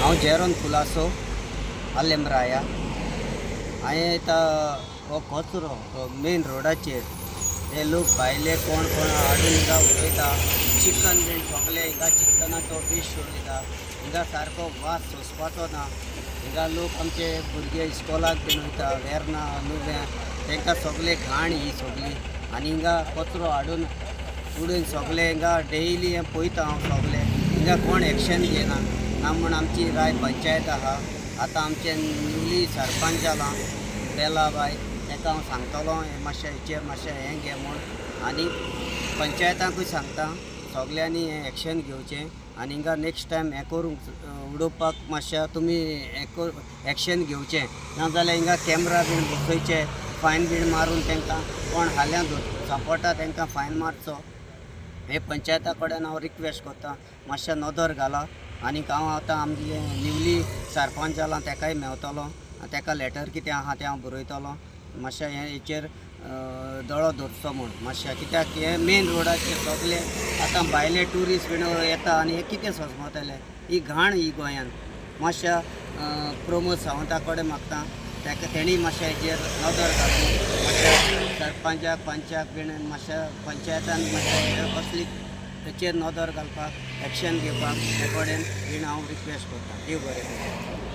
हांव जेरोन कुलासो आलेम राया. हांवें आतां हो कचरो हो मेन रोडाचेर हे लोक भायले कोण कोण हाडून हिंगा उडयता. चिकन बीन सगळे हिंगा चिकनाचो वेस्ट उडयता. हिंगा सारको वास सोंसपाचो ना. हिंगा लोक आमचे भुरगे इस्कोलाक बीन वयता, वेर्ना, नुवें, तांकां सगळे घाण ही सगळी. आनी हिंगा कचरो हाडून उडून सगळे हिंगा डेली हें पळयता हांव सगळे. हिंगा कोण एक्शन घेना ना म्हूण आमची राय पंचायत आहा. आतां आमचें न्यूली सरपंच जालां बेला बाय, ताका हांव सांगतलो हें मातशें हेचेर मातशें हें घे म्हूण. आनी पंचायतांकूय सांगता, सगल्यांनी हें एक्शन घेवचें आनी हिंगा नेक्स्ट टायम हें करूंक उडोवपाक मातशें तुमी हें कर, एक्शन घेवचें. नाजाल्यार हिंगा कॅमरा बीन बसयचे, फायन बीन मारून तांकां कोण हाल्यां सांपडटा तांकां फायन मारचो. हे पंचायता कडेन हांव रिक्वेस्ट करता, मातशें नदर घाला. आनी हांव आतां आमचे न्यूली सरपंच जाला ताकाय मेवतलो, ताका लेटर कितें आहा तें हांव बरयतलो. मातशें हें हेचेर दोळो दवरचो म्हूण मातशें, कित्याक हें मेन रोडाचेर सगळे आतां भायले ट्युरिस्ट बीन येता आनी हें कितें सोंसमतले ही घाण ही गोंयान. मातशें प्रमोद सावंता कडेन मागता, ताका तेणी मातशें हेचेर नदर घालून मातशें सरपंचाक पंचाक बीन मातशें पंचायतान मातशें असली हेचेर नदर घालपाक, एक्शन घेवपाक हे कडेन बीन हांव रिक्वेस्ट करता. देव बरें करूं.